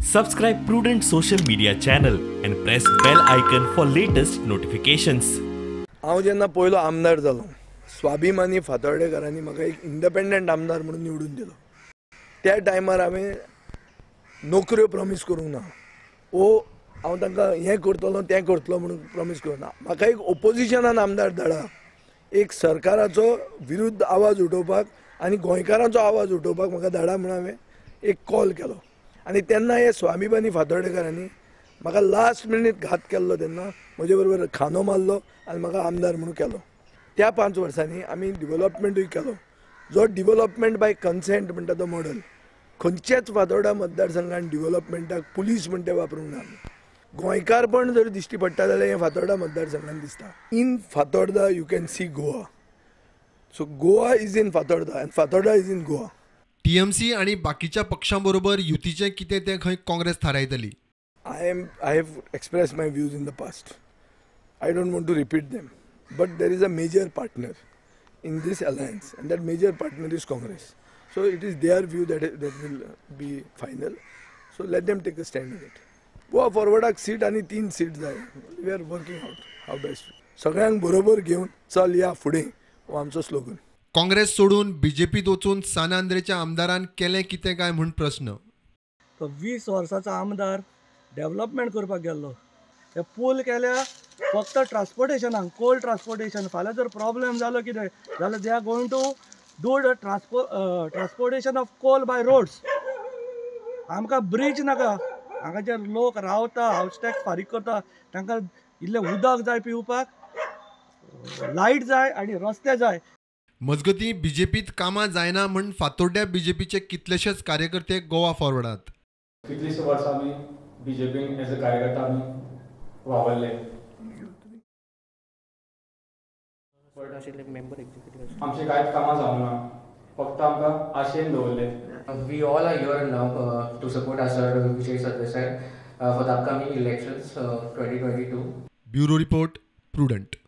Subscribe Prudent social media channel and press bell icon for latest notifications. हांव जेन्ना पयलो आमदार जालो, स्वाभिमानी फातोर्डेकारांनी म्हाका एक इंडिपेंडंट आमदार म्हणून निवडून दिलो. त्या टायमार हांवें नोकऱ्यो प्रॉमीस करूंक ना, ओ हांव तांकां हें करतलो तें करतलो म्हणून प्रॉमीस करूंक ना. म्हाका एक ओपोजिशनान आमदार धाडा, एक सरकाराचो विरुद्ध आवाज उठोवपाक आनी गोंयकारांचो आवाज उठोवपाक म्हाका धाडा म्हणून हांवें एक कॉल केलो. आनी तेन्ना हे स्वाभिमानी फातोर्डेकारांनी म्हाका लास्ट मिनीट घात केल्लो. तेन्ना म्हजे बरोबर खांदो मारलो आनी म्हाका आमदार म्हणून केलो. त्या 5 वर्सांनी आमी डिवलॉपमेंटूय केलो. जो डिवलॉपमेंट बाय कन्सेंट म्हणटा तो मॉडल खंयच्याच फातोर्डा मतदारसंघान डिवलॉपमेंटाक पुलीस म्हणटा वापरूंक ना. गोंयकारपण जर दिश्टी पडटा जाल्यार हें फातोर्डा मतदारसंघान दिसता. In Fatorda you can see Goa, so Goa is in Fatorda and Fatorda is in Goa. TMC आणि बाकीच्या पक्षांबरोबर युतीचें कितें तें खंय Congress थारायतली. I have express my views in the past, I don't want to repeat them, but there is a major partner in this alliance and that major partner is Congress. So it is their view that will be final, so let them take a stand in it. Goa फॉरवर्डाक seat आनी 3 seat जाय. We are working out how best. सगळ्यांक बरोबर घेवन चल या फुडें हो आमचो स्लोगन. काँग्रेस सोडून बीजेपीत वचून सान आंद्रेच्या आमदारान केलें कितें काय म्हूण प्रस्न. तो 20 वर्सांचो आमदार डेव्हलपमेंट करपाक गेल्लो. हे पूल केल्या फक्त ट्रान्सपोर्टेशनाक, कोल ट्रान्सपोर्टेशन. फाल्यां जर प्रॉब्लेम जालो कितें जाल्यार they are going to do the transportation of coal by roads. आमकां ब्रीज नाका. हांगा जे लोक रावता, हावस टॅक्स फारीक करता, तांकां इल्लें उदक जाय पिवपाक, लायट जाय आनी रस्ते जाय. मजगतीं बीजेपीत कामां जायना म्हूण फातोड्ड्या बीजेपीचे कितलेशेच कार्यकर्ते गोवा फॉरवर्डात. कितलींशीं वर्सां आमी बीजेपीन एज अ कार्यकर्ता आमी वावरले. आमचीं कांयच कामां जावंक ना, फक्त आमकां आशेन दवरले. We all are here now to support our sir Vijay Sardesai for the upcoming elections 2022. Bureau report, Prudent.